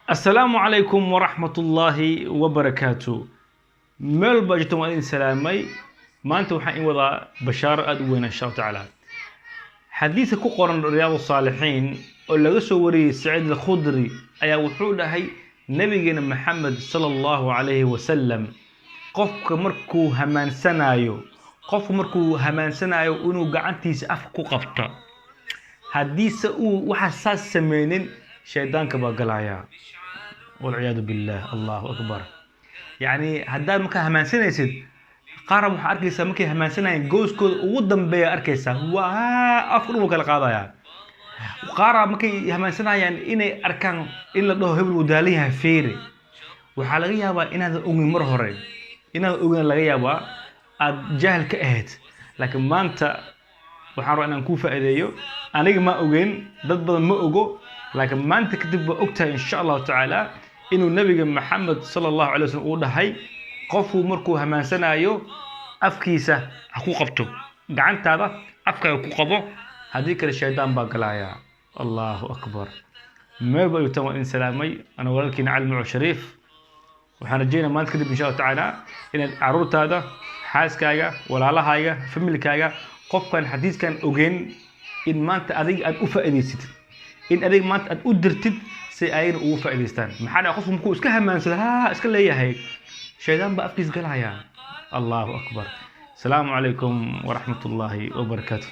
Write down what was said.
Assalaamu calaykum waraxmatullaahi wabarakaatu. Meel baa jirta, waan idin salaamay. Maanta waxaan in wadaa bashaaro aada u weyn, insha Allahu tacaala. Xadiiska ku qoran Riyaad Saalixiin oo laga soo wariyey Saciid Alkhudri ayaa wuxuu dhahay nabigeena Maxamed sala Allahu calayhi wasalam: qofka markuu hamaansanaayo, qofku markuu hamaansanaayo, inuu gacantiisa afka ku qabto. Haddiise uu waxa saas sameynin, shaydaanka baa galayaa, walciyaadu billah. Allahu akbar. Yacni haddaad markaa hamaansanaysid, qaar waxaa arkaysaa markay hamaansanayaan gooskooda ugu dambeeya arkaysaa, waa afka dhan wuu kala qaadayaa. Qaaraa markay hamaansanayaan inay arkaan in la dhaho hebel wuu daalan yahay, feere. Waxaa laga yaabaa inaadan ogin mar hore, inaadan ogin laga yaabaa, aad jaahil ka ahayd. Laakiin maanta waxaan rabaa inaan kuu faa'iideeyo. Aniga ma ogeyn, dad badan ma ogo, laakiin maanta kadib waa ogtahay, insha Allahu tacaala, inuu nabiga Maxamed sala Allahu alay wasllam uu dhahay: qofku markuu hamaansanaayo afkiisa ha ku qabto, gacantaada afkaaga ku qabo, haddii kale shaydaan baa galayaa. Allahu akbar. Meel ba ayuutan, waan idin salaamay. Ana walaalkiina Cali Muco Shariif. Waxaan rajeynaya maanta kadib, insha Allahu tacaala, inaad caruurtaada, xaaskaaga, walaalahaaga, familkaaga, qofkan xadiiskan ogeyn, in maanta adiga aad u faa'iidaysid, in adiga maanta aad u dirtid si ayagna ugu faa'iidaystaan. Maxaa dhaca? Qofku markuu iska hamaansado, ha iska leeyahay, shaydaan baa afkiis galaya. Allahu akbar. Asalaamu calaykum waraxmat ullaahi wabarakaatu.